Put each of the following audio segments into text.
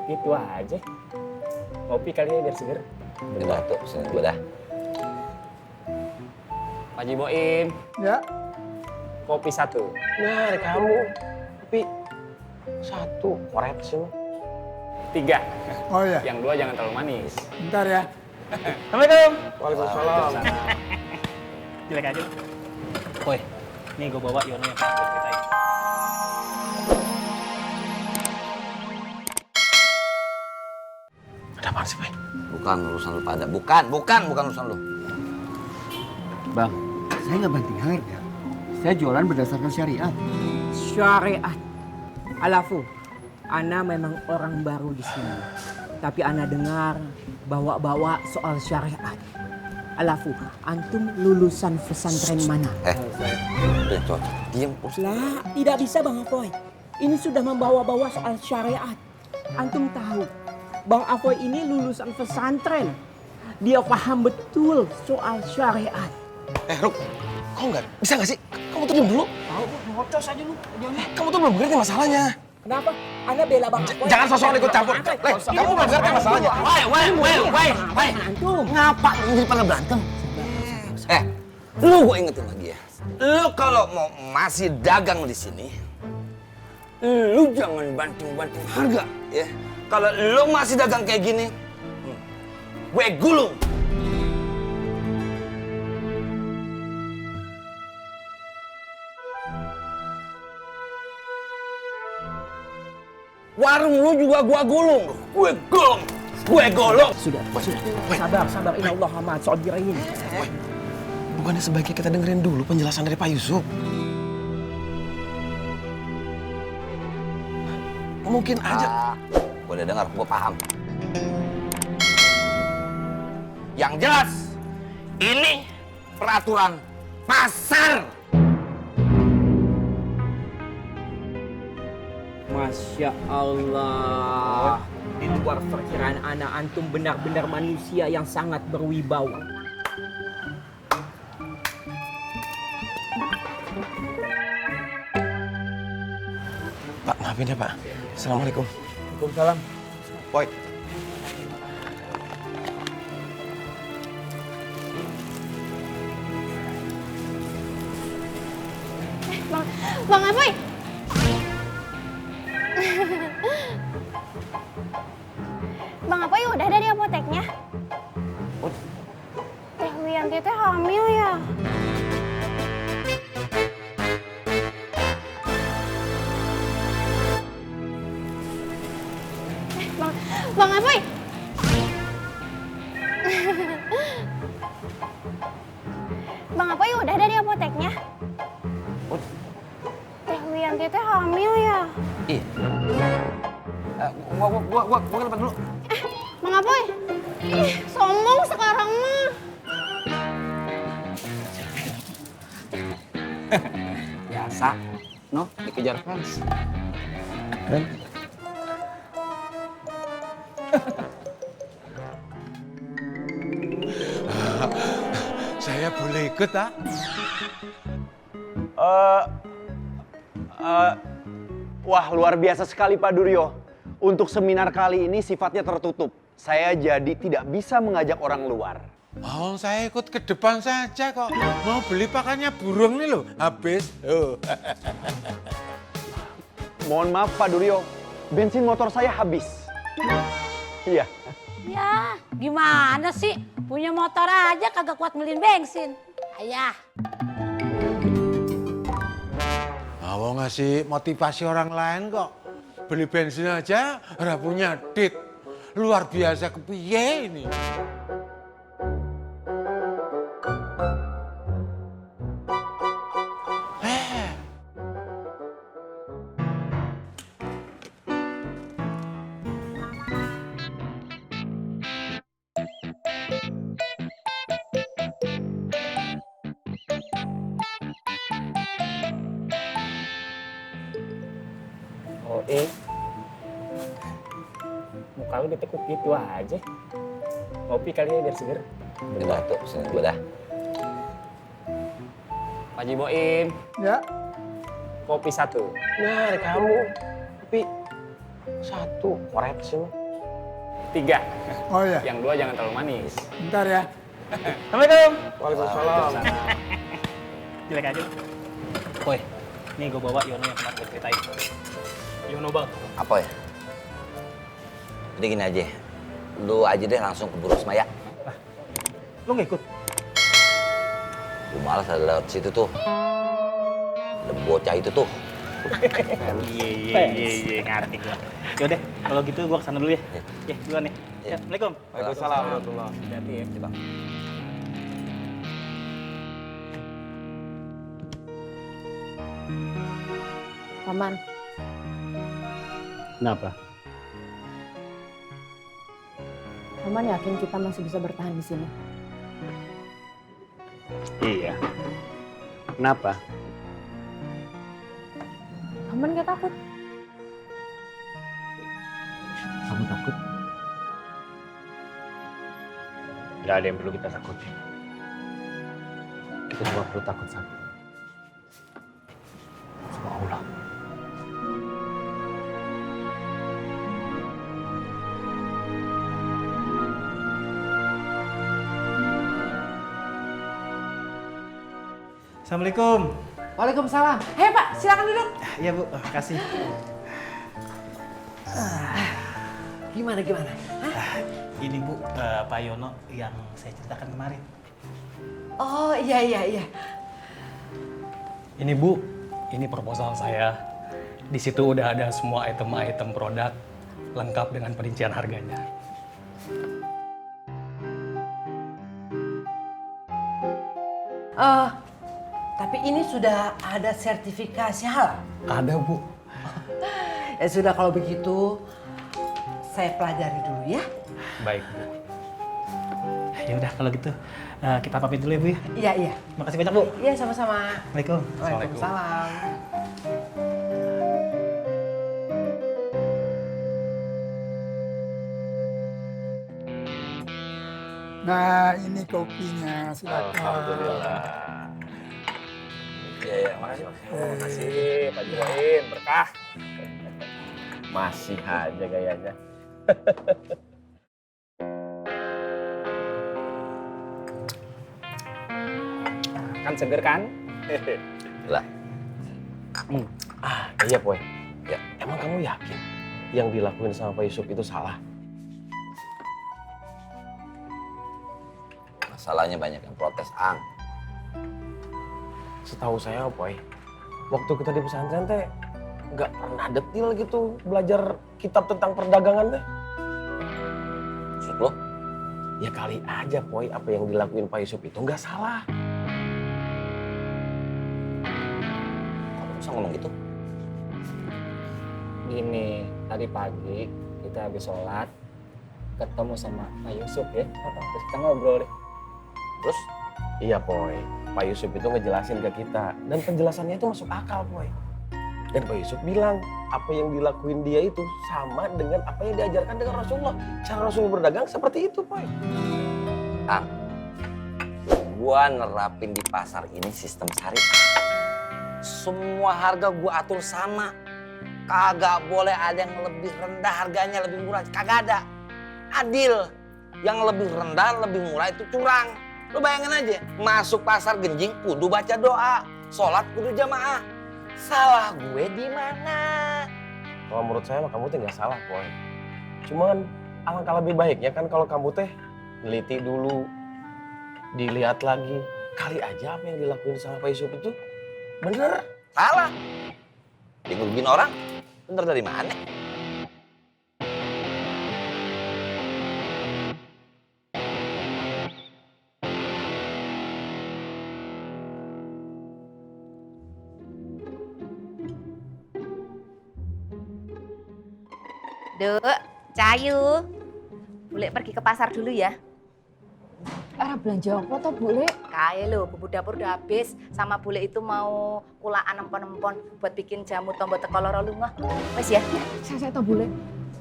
Gitu aja. Kopi kali ya biar seger. Udah tuh, sini gue dah. Pak Haji Boim, Ya, kopi 1. Nah, dari kamu. Tapi 1, koret sih lu. 3. oh iya. Yang 2 jangan terlalu manis. Bentar ya. Assalamualaikum. Waalaikumsalam. Jelek aja. Woi, nih gue bawa Yono yang pernah ceritain. Ada apaan sih, Pak? Bukan urusan lu pada. Bukan urusan lu. Bang, saya nggak banting harga. Saya jualan berdasarkan syariat. Syariat. Alafu, Ana memang orang baru di sini. Tapi Ana dengar bawa-bawa soal syariat. Alafu, antum lulusan pesantren mana? Udah cocok. Diam. Lah, tidak bisa Bang Afoy. Ini sudah membawa-bawa soal syariat. Antum tahu, Bang Afoy ini lulusan pesantren. Dia paham betul soal syariat. Ruk, kau nggak bisa nggak sih? Kamu tuh diam dulu. Tahu, ngocos aja lu. Kamu tuh belum ngerti masalahnya. Kenapa? Ana bela Bang Afoy. Jangan sosok ikut campur. Kamu belum ngerti masalahnya. Woi. Antum. Ngapa jadi pada berantem? Lu gue ingetin lagi ya. Lu kalau mau masih dagang di sini, lu jangan banting-banting harga ya. Kalau lu masih dagang kayak gini, gue gulung. Warung lu juga gua gulung. Gue golong. Sudah. Sabar. Innallaha ma'as sabirin. Bukannya sebaiknya kita dengerin dulu penjelasan dari Pak Yusuf? Mungkin aja. Gue udah dengar, gue paham. Yang jelas, ini peraturan pasar. Masya Allah. Di luar perkiraan anak antum benar-benar manusia yang sangat berwibawa. Pak, maafin ya Pak. Assalamualaikum. Waalaikumsalam. Boy. Bang Apoy. Bang Apoy udah dari apoteknya? Teh Wiyanti teh hamil ya? Bang Apoy. Bang Apoy udah dari apoteknya? Teh Wiyanti teh hamil ya? Iya. Gua ke depan dulu. Bang Apoy. Sombong sekarang mah. Biasa. No, dikejar fans. Saya boleh ikut, ah? Wah, luar biasa sekali Pak Duryo. Untuk seminar kali ini sifatnya tertutup. Saya jadi tidak bisa mengajak orang luar. Oh, saya ikut ke depan saja kok. Mau beli pakannya burung nih loh, habis. Oh. Mohon maaf Pak Duryo, bensin motor saya habis. Iya. Ya, gimana sih? Punya motor aja kagak kuat beliin bensin. Ayah. Mau ngasih motivasi orang lain kok. Beli bensin aja, ora punya duit. Luar biasa kepiye ini. Muka lu ditekuk gitu aja. Kopi kali ya biar seger. Udah tuh, sini gue dah. Pak Haji Boim, Ya, kopi 1. Nah, dari kamu. Tapi 1, koreksi mah. 3. Oh iya, Yang 2 jangan terlalu manis. bentar ya. Assalamualaikum. Waalaikumsalam. Jelek aja. Boy, nih gue bawa Yono yang kemarin gue ceritain. Yono bang. Apa ya? Jadi gini aja, lu aja deh langsung ke Buru Semaya. Lu nggak ikut? Gue malas ada lewat situ tuh. Ada bocah itu tuh. Iya, ngerti gue. Yaudah, kalau gitu gue kesana dulu ya. Ya, duluan ya. Iya. Assalamualaikum. Waalaikumsalam warahmatullahi wabarakatuh. Hati-hati ya. Paman, Kenapa? Paman yakin kita masih bisa bertahan di sini? Iya. Kenapa? Paman gak takut? Kamu takut? Gak ada yang perlu kita takutin. Kita cuma perlu takut satu. Sama Allah. Assalamualaikum. Waalaikumsalam. Hei Pak, silakan duduk. Iya Bu, kasih. Gimana? Ini Bu, Pak Yono yang saya ceritakan kemarin. Oh iya. Ini Bu, ini proposal saya. Di situ udah ada semua item-item produk lengkap dengan perincian harganya. Tapi ini sudah ada sertifikasi halal. Ada Bu. Ya sudah kalau begitu saya pelajari dulu ya. Baik Bu. Ya udah kalau gitu kita pamit dulu ya Bu ya. Iya. Makasih banyak Bu. Iya sama-sama. Assalamualaikum. Waalaikumsalam. Nah, ini kopinya, silakan. Alhamdulillah. Iya, makasih. Makasih Pak Juain, berkah. Masih aja gayanya. Kan seger kan? Lah, Iya, Boy. Ya. Emang kamu yakin yang dilakuin sama Pak Yusuf itu salah? masalahnya banyak yang protes, Ang. Setahu saya, Boy, waktu kita di pesantren teh nggak pernah detil gitu belajar kitab tentang perdagangan teh. Maksud lo? Ya kali aja, Boy, apa yang dilakuin Pak Yusuf itu nggak salah. Kamu bisa ngomong gitu? Gini, tadi pagi kita habis sholat, ketemu sama Pak Yusuf ya. Terus kita ngobrol deh. Terus? Iya, Boy. Pak Yusuf itu ngejelasin ke kita. Dan penjelasannya itu masuk akal, Boy. Dan Pak Yusuf bilang, apa yang dilakuin dia itu sama dengan apa yang diajarkan dengan Rasulullah. Cara Rasul berdagang seperti itu, Boy. Ang, gua nerapin di pasar ini sistem syariah. Semua harga gua atur sama. Kagak boleh ada yang lebih rendah harganya, lebih murah. Kagak ada. Adil. Yang lebih rendah, lebih murah itu curang. Lu bayangin aja, masuk pasar genjing kudu baca doa, sholat kudu jamaah. Salah gue di mana? Kalau menurut saya mah kamu teh nggak salah, Boy. Cuman alangkah lebih baiknya kan kalau kamu teh neliti dulu, dilihat lagi. Kali aja apa yang dilakuin sama Pak Yusuf itu bener. Salah. Dia ngerugiin orang. Bener dari mana? Dek, Cayu, Bule pergi ke pasar dulu ya. Belanja apa toh, Bule? Kayak lo, bumbu dapur udah habis. Sama Bule itu mau kulaan empon-empon buat bikin jamu tombol teko loro lunga. Wes ya? Saya toh, Bule.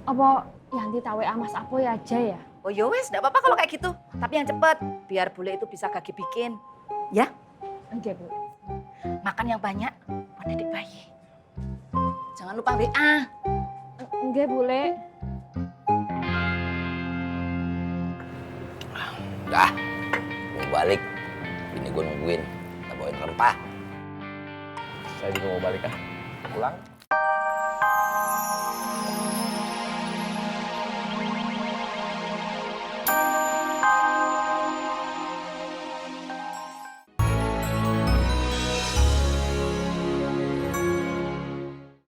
Apa Yanti tahu Mas Apoy aja ya? Oh ya wes, enggak apa-apa kalau kayak gitu. Tapi yang cepet, biar Bule itu bisa gagi bikin. Ya? Oke, Bu. Makan yang banyak buat adik bayi. Jangan lupa WA. Nggih, Bule. Dah, mau balik. Ini gue nungguin. Kita bawain rempah. Saya juga mau balik ah. Pulang.